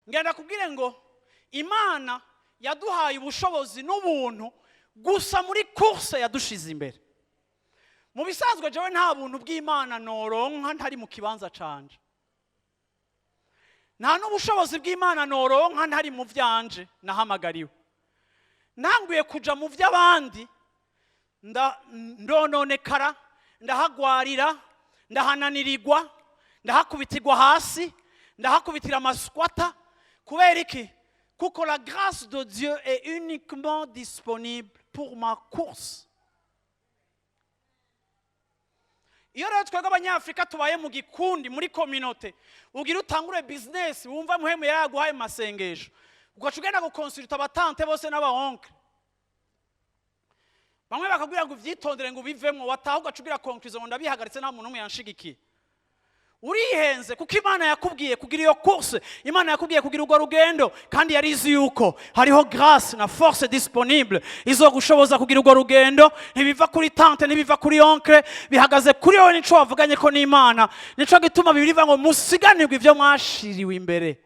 Ngenda kubwire ngo Imana yaduhaye ubushobozi n'ubuntu gusa muri course yadushize imbere. Mu bisanzwe, jewe nta buntu bw'Imana noronka ntari mu kibanza canje, nta n'ubushobozi bw'Imana noronka ntari mu vyanje nahamagariwe. Ntanguye kuja mu vy'abandi, ndononekara, ndahagwarira, ndahananirirwa, ndahakubitirwa hasi, ndahakubitira amaswata. Kubera iki? Kuko la grâce de Dieu est uniquement disponible pour ma course. Iyo rero twebwe Abanyafurika tubaye mu gikundi, muri communauté, ugira utangure business, wumva Muhemu yaguhaye mu masengesho, ugaca ugenda gukonsulta aba tante bose n'aba oncle, bamwe bakabwira ngo uvyitondere, ngo ubivemwo. Wataha ugaca ugira conclusion ngo ndabihagaritse, nta muntu n'umwe yanshigikiye. Urihenze, kuko Imana yakubwiye kugira iyo course, Imana yakubwiye kugira urwo rugendo, kandi yari izi yuko hariho grâce na force disponible izogushoboza kugira urwo rugendo. Ntibiva kuri tante, ntibiva kuri oncle, bihagaze kuri wowe nico wavuganye ko n'Imana. Nico gituma Bibiliya ivuga ngo musiganirwe ibyo mwashiriwe imbere.